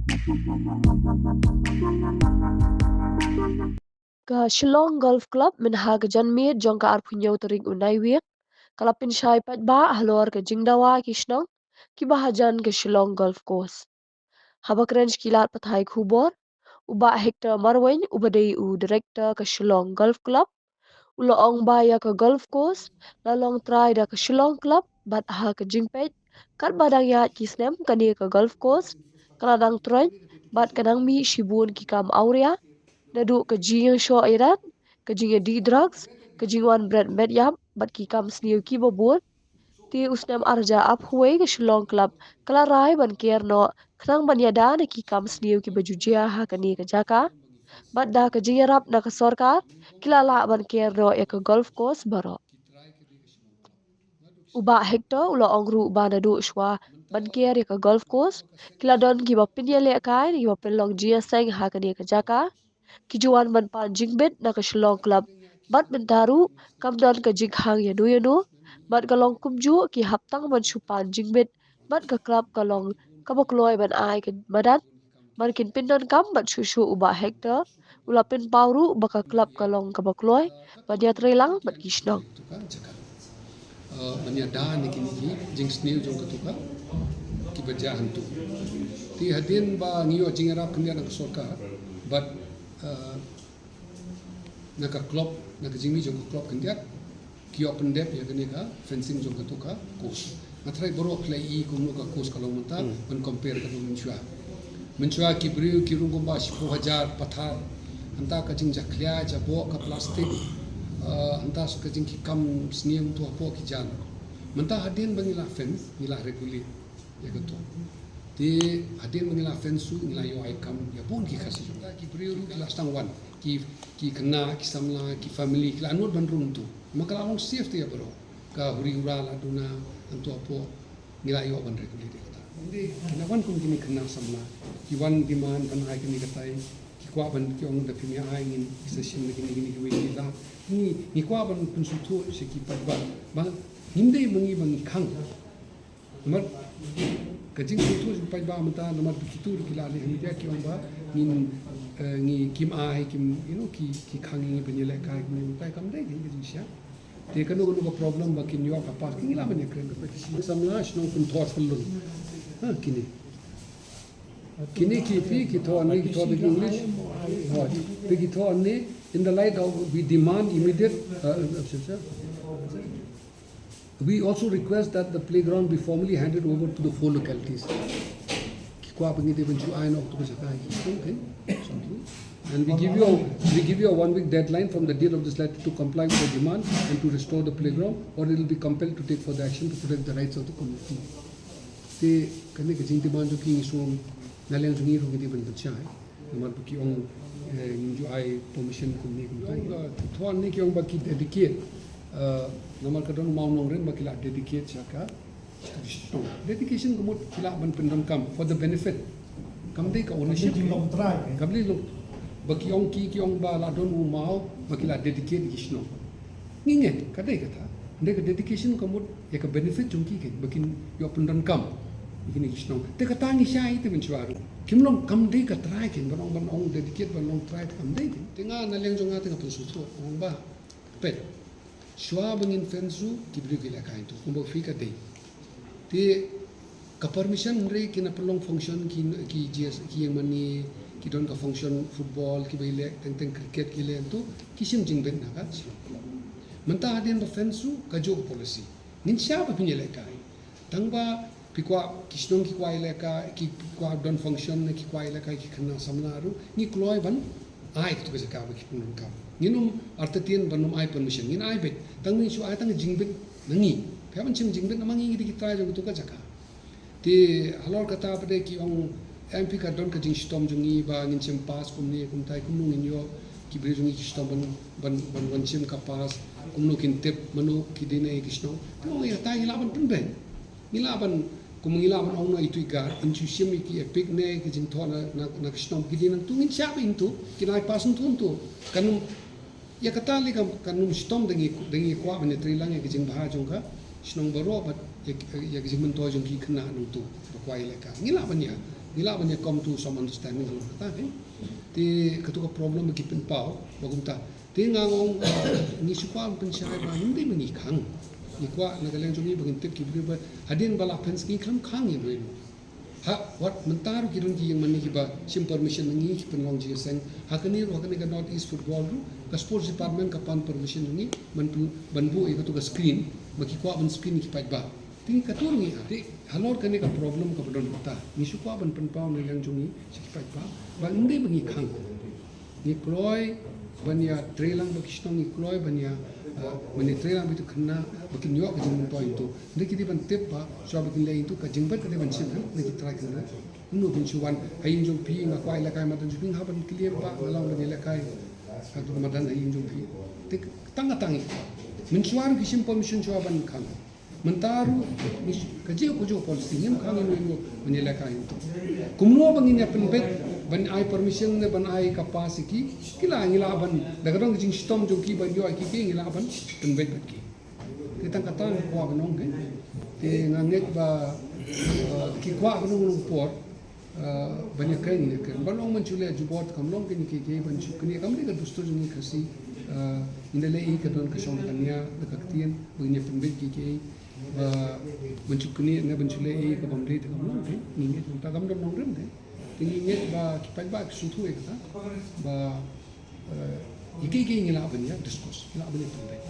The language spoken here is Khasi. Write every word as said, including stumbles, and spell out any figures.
Ka Shillong Golf Club mynha ka janmiet jong ka arphew hynñiew tarik u Naiwieng ka la pynshai paidbah halor ka jingdawa ki shnong kiba hajan ka Shillong Golf Course. Haba kren sha ki lad pathai khubor, u Bah Hector Marwein uba dei u director ka Shillong Golf Club u la ong ba ïa ka golf course la long trai da ka Shillong Club bad ha ka jingpeit katba dang ïaid ki snem kane ka golf course ka la dang troiñ bad ka dang mih shibun ki kam awria, naduh ka jingïashoh ïadat, ka jingïadih drugs, ka jingwan bret met ïap bad ki kam sniew kiba bun. Te u snem ar hajar arphew wei ka Shillong Club ka la rai ban ker noh khnang ban ïada na ki kam sniew kiba ju jia ha kane ka jaka. Bad da ka jingïarap na ka sorkar ki la lah ban ker noh ïa ka golf course baroh. U Bah Hector u la ong ruh ba naduh shuwa ban ker ïa ka golf course ki la don kiba pynïalehkai ne kiba pynlong jingïaseng ha kane ka jaka. Ki ju wan ban pan jingbit na ka Shillong Club bad mynta ruh kam don ka jingkhang ïano ïano bad ka long kumjuh ki hap tang ban shu pan jingbit bad ka club ka long kaba kloi ban ai ka madan ban kin pyndonkam bad shuh shuh u Bah Hector u la pynpaw ruh ba ka club ka long kaba kloi ban ïatreilang bad ki shnong. Uh, ban ïada na kine ki jingsniew jong katu ka kiba jia hangtu. Te hadien ba ngi ïoh jingïarap khyndiat na ka sorkar bad, uh, na ka club, na ka jingmih jong ka club khyndiat, ki ïoh pyndep ïa kane ka fencing jong katu ka course. Nga tharai baroh ki la ïohi kumno ka course ka long mynta ban compare katu mynshuwa. Mynshuwa ki briew ki rung kumba shiphew hajar pathar. Hangta ka jingjakhlia jaboh ka plastik, uh, hangta ka jingkikam sniew tu hapoh ki jaiñ. Mynta hadien ba ngi la fence, ngi la regulate ïa katu. Te hadien ba ngi la fence ruh ngi la ïoh ai kam ïa bun ki Khasi jong ngi. Ki briew ruh ki la sdang wan, ki, ki khynnah, ki samla, ki family ki la nud ban rung tu. Ma ka la long safe te ïa baroh. Ka huri hura la duna hangtu hapoh. Ngi la ïoh ban regulate ïa kata. Ngi la wan kum kine khynnah samla ki wan demand ban ai kine katai, ki kwah ban, ki ong da phim ïa ai, ngin sa shim da kine kine kiwei ki la. Ngi, ngi kwah ban pynsngewthuh sha ki paidbah ba ngim dei ma ngi ba ngi khang. Namar ka jingsngewthuh sha ki paidbah mynta namar ba kitu ki la leh ha media ki ong ba ngin, eh, ngi kim ai, kim, you know, ki, ki khang ngi ban ïalehkai, kim ïalehkai, kam dei ka jingshisha. Te kano kano ka problem ba kin ïoh ka pass, ki ngi lah ban ïakren ka petition. Samla shnong Pynthor Pyllun. Ha, kine. Kine ki phi, ki thoh ne, ki thoh da ki English. Ha, phi ki thoh ne, in the light of, we demand immediate, uh, uh, uh, we also request that the playground be formally handed over to the four localities. Ki kwah ba ngi dei ban shu ai noh katu ka jaka ïa ki. Okay. And we give you a, we give you a one week deadline from the date of this letter to comply with the demand and to restore the playground, or it will be compelled to take further action to protect the rights of the community. Te kane ka jingdemand jong ki ngi sngew na liang jong ngi ruh ngi dei ban pynshai. Namar ba ki ong, eh, ngim ju ai permission kumne kumta. Ong, eh, thoh ne ki ong ba ki dedicate. Eh, namar ka don u mawnongrim ba ki la dedicate sha ka Dedication ka mut ki lah ban pyndonkam for the benefit. Kam dei ka ownership. Kam dei long trai, eh. Kam dei long. Ba ki ong ki, ki ong ba la don u maw ba ki la dedicate ki shnong. Ngi ngeit ka dei kata. Dei ka dedication ka mut ïa ka benefit jong ki, ki ba kin ïoh pyndonkam ïa kine ki shnong. Te kata ngi shai te mynshuwa ruh. Kim long, kam dei ka trai, kin ban ong, ban ong dedicate ban long trai, kam dei te. Te nga na liang jong nga te nga pynsngewthuh ong ba peit. Shuwa ba ngin fence ruh ki briew ki lehkai tu kumba phi ka dei. Te ka permission hynrei ki na pynlong function ki, ki G S, ki ïeng mane, ki don ka function football, ki ba ïaleh teng teng cricket ki leh tu, ki shim jingbit na ka Shillong Club. Mynta hadien ba fence ruh kajuh ka policy. Ngin shah ba phin ïalehkai. Tang ba phi kwah, ki shnong ki kwah ïalehkai, ki kwah don function ne ki kwah ïalehkai ki khynnah samla ruh, ngi kloi ban ai katu ka jaka ba ki pyndonkam. Ngin ym artatien ban ym ai permission, ngin ai beit. Tang ngin shu ai tang jingbit na ngi. Phi hap ban shim jingbit namar ngi ngi dei ki trai jong katu ka jaka. Te halor kata pat de ki ong em phi ka don ka jingshitom jong ngi ba ngin shim pass kumne kumtai, kumno ngin ïoh ki briew jong ngi ki shitom ban, ban, ban wan shim ka pass, kumno kin tip mano ki dei na ei ki shnong. Te ong ïa kata ngi lah ban pynbeit. Ngi lah ban, kum ngi lah ban ong na itu i guard, in shu shim ïa ki EPIC ne ki jingthoh na, na, na ka shnong ki dei nangtu, ngin shah ba hangtu kin ai pass hangtu hangtu. Kan ym, ïa kata lei kam, kan ym shitom da ngi, da ngi kwah ban ïatreilang ïa ka jingbha jong ka shnong baroh bad ïa, ïa ka jingmyntoi jong ki khynnah nangtu ba kwah ïalehkai. Ngi lah ban ïa Ngi lah ban ïa come to some understanding halor kata, eh. Te kato ka problem ba ki pynpaw ba kumta. Te nga ong, eh, ngi shu kwah ban pynshai ba ym dei ba ngi khang. Ngi kwah na ka liang jong ngi ba ngin tip ki briew ba hadien ba la pen sngi khlem khang ïa ruh. Ha, wat mynta ruh ki don ki ïing mane kiba shim permission na ngi ki pynlong jingïaseng. Ha kane ruh ha kane ka North East Football ruh ka sports department ka pan permission na ngi ban pyn-, ban buh ïa kato ka screen ba ki kwah ban screen ïa ki paidbah. Te kato ruh ngi ap. Te halor kane ka problem kaba don mynta ngi shu kwah ban pynpaw na liang jong ngi sha ki paidbah ba ym dei ba ngi khang. Ngi kloi ban ïa trei lang bad ki shnong, ngi kloi ban ïa, ah, ban ïa trei lang bad ki khynnah ba kin ïoh ka jingmyntoi hangto. Hynrei ki dei ban tip ba shuwa ba kin leit hangto ka jingbit ka dei ban shim na ki trai khynnah. Kumno ban shu wan ha ïing jong phi, nga kwah ïalehkai madan jong phi, nga hap ban kylli ba nga long ban ïalehkai ha kato ka madan ha ïing jong phi. Te tang ka tang ïa ki. Mynshuwa ruh ki shim permission shuwa ban khang. Mynta ruh ka jing ka jong policy ngim khang ïa uno uno ban ïalehkai hangto. Kumno ba ngin ïa pynbeit ban ai permission ne ban ai ka pass ïa ki, ki lah, ngi lah ban, da ka dang ka jingshitom jong ki ban ïoh ïa ki, ki ngi lah ban pynbeit bad ki. Te tang kata nga kwah ban ong, eh. Te nga ngeit ba, eh, ki kwah ban ong, ong por, eh, ban ïa kren, ïa kren. Ban ong ban shu leh jubor, kam long kane kiei kiei ban shu kane, kam dei ka dustur jong ngi Khasi, eh, ynda leh ei ka don ka shong da ka nia, da ka ktien, ban ïa pynbeit kiei kiei. Ba ban shu knieh ne ban shu leh ei kaba ym dei te kam long te, ngi ngeit mynta kam don nongrim te. Te ngi ngeit ba ki paidbah ki sngewthuh ïa kata ba, eh, ïa kiei kiei ngi lah ban ïa discuss, ngi lah ban ïa pynbeit.